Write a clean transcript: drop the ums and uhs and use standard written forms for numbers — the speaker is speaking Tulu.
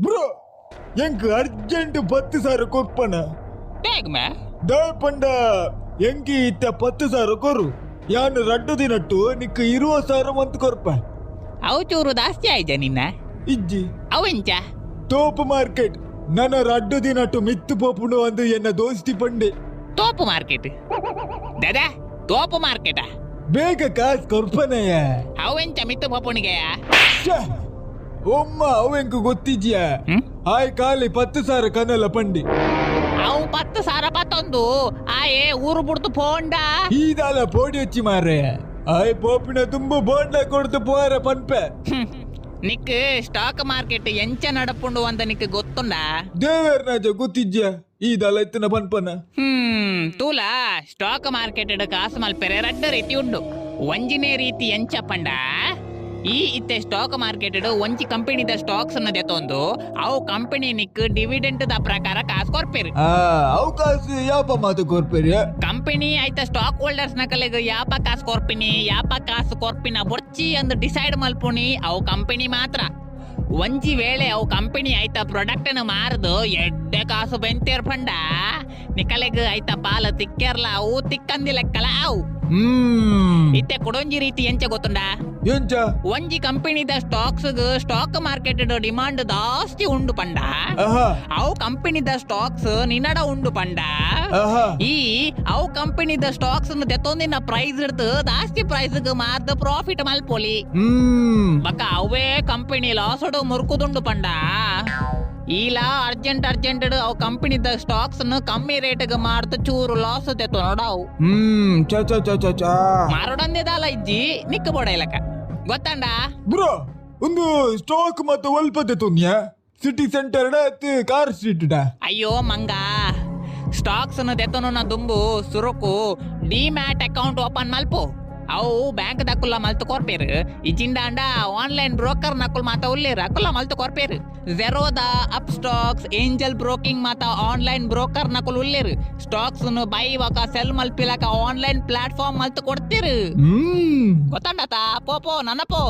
ಬ್ರೋ, ಎಂಕ್ ಅರ್ಜೆಂಟ್ 10,000 ಕೊರ್ಪನ? ಟೇಗ್ ಮೇ. ದಾಯೆ ಪಂಡ ಎಂಕ್ ಇತ್ತೆ 10,000 ಕೊರು, ಯಾನ್ ರಡ್ಡು ದಿನಟ್ಟು ನಿಕ್ 20,000 ಮಂತ್ ಕೊರ್ಪ. ಅವು ಚೂರು ಜಾಸ್ತಿ ಆಯ್ಜ ನಿನ್ನ? ಇಜ್ಜಿ. ಅವೆಂಚ? ತೋಪು ಮಾರ್ಕೆಟ್ ನನ ರಡ್ಡು ದಿನಟ್ಟು ಮಿತ್ತು ಪೋಪುಂಡು ಅಂದು ಎನ್ನ ದೋಸ್ತಿ ಪಂಡೆ. ತೋಪು ಮಾರ್ಕೆಟ್ ದಾದಾ? ತೋಪು ಮಾರ್ಕೆಟಾ? ಬೇಗ ಕಾಸ್ ಕೊರ್ಪನಯ್ಯ. ಅವೆಂಚ ಮಿತ್ತು ಪೋಪುಣಿಗೆಯ? ಶ್ಯೆ! ಒಮ್ಮ ಅವೆಂಕ್ ಗೊತ್ತಿಜ್ಜಿಯ? ಹ್ಮ್? ಆಯ್ ಖಾಲಿ 10,000 ಕನಲ ಪಂಡಿ. ಅವು 10,000 ಪತ್ತೊಂದು ಆಯೆ ಊರು ಬುಡ್ದು ಪೋಂಡ. ಈದಾಲ ಪೋಡಿ ಹಚ್ಚಿ ಮಾರ್ರೆ, ಆಯ್ ಪೋಪಿನ ತುಂಬು ಬೋಂಡ ಕೊಡ್ದು ಪೋರ ಪನ್ಪೆ. ನಿಕ್ ಸ್ಟಾಕ್ ಮಾರ್ಕೆಟ್ ಎಂಚ ನಡಪುಂಡು ಅಂತ ನಿಕ್ ಗೊತ್ತುಂಡ? ದೇವೇರ್ನಾಜ ಗೊತ್ತಿಜ್ಜಿಯ, ಈದಾಲ ಇತ್ತಿನ ಪನ್ಪನ. ತೂಲ, ಸ್ಟಾಕ್ ಮಾರ್ಕೆಟ್ ಕಾಸು ಮಲ್ಪೆರೆ ರಡ್ಡ ರೀತಿ ಉಂಡು. ಒಂಜಿನೇ ರೀತಿ ಎಂಚ ಪಂಡ, ಈ ಇತ್ತೆ ಸ್ಟಾಕ್ ಮಾರ್ಕೆಟ್ ಒಂಜಿ ಕಂಪನಿದ ಸ್ಟಾಕ್ಸ್ ದೆತೊಂದು ಅವು ಕಂಪನಿ ನಿಕ್ ಡಿವಿಡೆಂಟ್ ದ ಪ್ರಕಾರ ಕಾಸು ಕೊರ್ಪೆರು. ಆ ಅವು ಕಾಸು ಯಾಪ ಮಾತು ಕೊರ್ಪೆರಿ? ಕಂಪನಿ ಐತ ಸ್ಟಾಕ್ ಹೋಲ್ಡರ್ಸ್ ನಕಲೆಗ್ ಯಾಪ ಕಾಸು ಕೊರ್ಪಿನಿ, ಯಾಪ ಕಾಸು ಕೊರ್ಪಿನ ಬೊರ್ಚಿ ಅಂದ್ ಡಿಸೈಡ್ ಮಲ್ಪುನಿ ಅವು ಕಂಪನಿ ಮಾತ್ರ. ಒಂಜಿ ವೇಳೆ ಅವು ಕಂಪನಿ ಐತ ಪ್ರಾಡಕ್ಟ್ ನು ಮಾರದು ಎಡ್ಡೆ ಕಾಸು ಬೆಂತೇರ್ ಪಂಡ, ನಿಕಲೆಗ್ ಐತ ಪಾಲ ತಿಕ್ಕೆರ್ಲ ಅವು, ತಿಕ್ಕಂದಿ ಲೆಕ್ಕಲ ಅವು. ಇತ್ತೆ ಕೊಡೊಂಜಿ ರೀತಿ ಎಂಚ ಗೊತ್ತುಂಡ? ಎಂಚ? ಒಂಜಿ ಕಂಪನಿದ ಸ್ಟಾಕ್ಸ್ ಸ್ಟಾಕ್ ಮಾರ್ಕೆಟ್ ಡಿಮಾಂಡ್ ಜಾಸ್ತಿ ಉಂಡು ಪಂಡ, ಅವು ಕಂಪನಿದ ಸ್ಟಾಕ್ಸ್ ನಿನ್ನಡ ಉಂಡು ಪಂಡ, ಈ ಅವು ಕಂಪನಿದ ಸ್ಟಾಕ್ಸ್ ದೆತ್ತೊಂದಿನ ಪ್ರೈಸ್ ಇಡ್ದು ಜಾಸ್ತಿ ಪ್ರೈಸ್ ಮಾರ್ದ ಪ್ರಾಫಿಟ್ ಮಲ್ಪೊಲಿ. ಬಕ್ಕ ಅವೇ ಕಂಪನಿ ಲಾಸಡು ಮುರ್ಕುದುಂಡು ಪಂಡ, ಈಲ ಅರ್ಜೆಂಟ್ ಅರ್ಜೆಂಟ್ ಅವು ಕಂಪನಿದ ಸ್ಟಾಕ್ಸ್ ಕಮ್ಮಿ ರೇಟ್ ಮಾರ್ದು ಚೂರು ಲಾಸ್ ತೆತ್ತು ನೋಡವು. ಹ್ಮ್ ಚ ಚ ಚ ಚ ಚ. ಮಾರೋಡಂದಿದಾಲ ಇಜ್ಜಿ, ನಿಕ್ಕ ಬೋಡ ಇಲಕ ಗೊತ್ತಂಡ. ಬ್ರೋ, ಒಂದು ಸ್ಟಾಕ್ ಮತ್ತು ಒಲ್ಪತೆ ತುನ್ಯ ಸಿಟಿ ಸೆಂಟರ್ ಕಾರ್ ಸ್ಟ್ರೀಟ್? ಅಯ್ಯೋ ಮಂಗ, ಸ್ಟಾಕ್ಸ್ ದೆತ್ತನ ದುಂಬು ಸುರುಕು ಡಿಮ್ಯಾಟ್ ಅಕೌಂಟ್ ಓಪನ್ ಮಲ್ಪು. ಅವು ಬ್ಯಾಂಕ್ ದಕ್ಕುಲ್ಲ ಮಲ್ತು ಕೊರ್ಪೇರು. ಇಜಿಂಡಾಂಡ ಆನ್ಲೈನ್ ಬ್ರೋಕರ್ ನಕುಲ್ ಮಾತ ಉಲ್ಲೇರು, ಅಕುಲ್ಲ ಮಲ್ತು ಕೊರ್ಪೇರು. Zerodha, Upstox, Angel Broking ಮಾತ ಆನ್ಲೈನ್ ಬ್ರೋಕರ್ ನಕುಲ್ ಉಲ್ಲೇರು. ಸ್ಟಾಕ್ಸ್ ಬೈ ವಕ ಸೆಲ್ ಮಲ್ಪಿಲಕ ಆನ್ಲೈನ್ ಪ್ಲಾಟ್ಫಾರ್ಮ್ ಮಲ್ತು ಕೊಡ್ತೀರು. ಗೊತ್ತಂಡತ? ಪೋ ಪೋ ನನ್ನ ಪೋ.